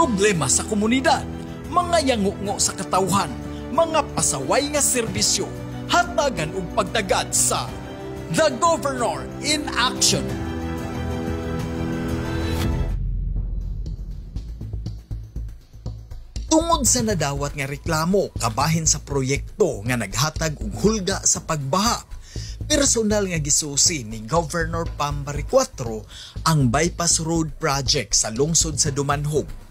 Problema sa komunidad, mga yangungo sa katawhan, mga pasaway nga serbisyo, hatagan og pagtagad sa The Governor in Action. Tungod sa nadawat nga reklamo kabahin sa proyekto nga naghatag og hulga sa pagbaha, personal nga gisusi ni Governor Pam Baricuatro ang Bypass Road Project sa lungsod sa Dumanjug.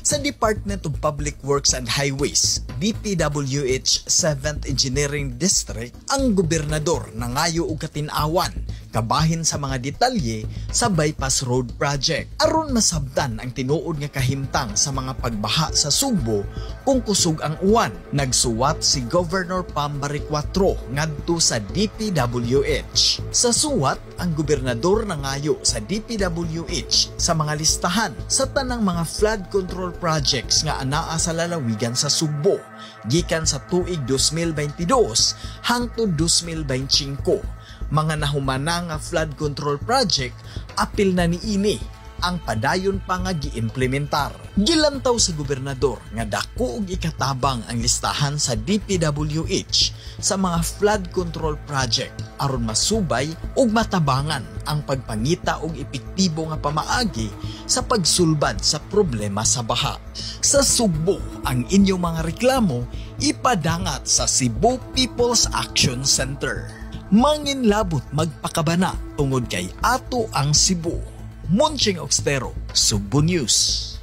Sa Department of Public Works and Highways, DPWH 7th Engineering District, ang gobernador nangayo og katin-awan kabahin sa mga detalye sa Bypass Road Project aron masabtan ang tinuod nga kahimtang sa mga pagbaha sa Sugbo kung kusog ang uwan. Nagsuwat si Governor Pam Baricuatro ngadto sa DPWH. Sa suwat, ang gobernador nangayo sa DPWH sa mga listahan sa tanang mga flood control projects nga anaa sa lalawigan sa Sugbo gikan sa tuig 2022 hangtod 2025. Mga nahumana nga flood control project apil na niini ang padayon pa nga giimplementar. Gilantaw sa gobernador nga dako og ikatabang ang listahan sa DPWH sa mga flood control project aron masubay ug matabangan ang pagpangita og epektibo nga pamaagi sa pagsulbad sa problema sa baha. Sa Sugbo, ang inyong mga reklamo ipadangat sa Cebu People's Action Center. Manginlabot magpakabana tungod kay ato ang Cebu. Monching Augstero, Sugbo News.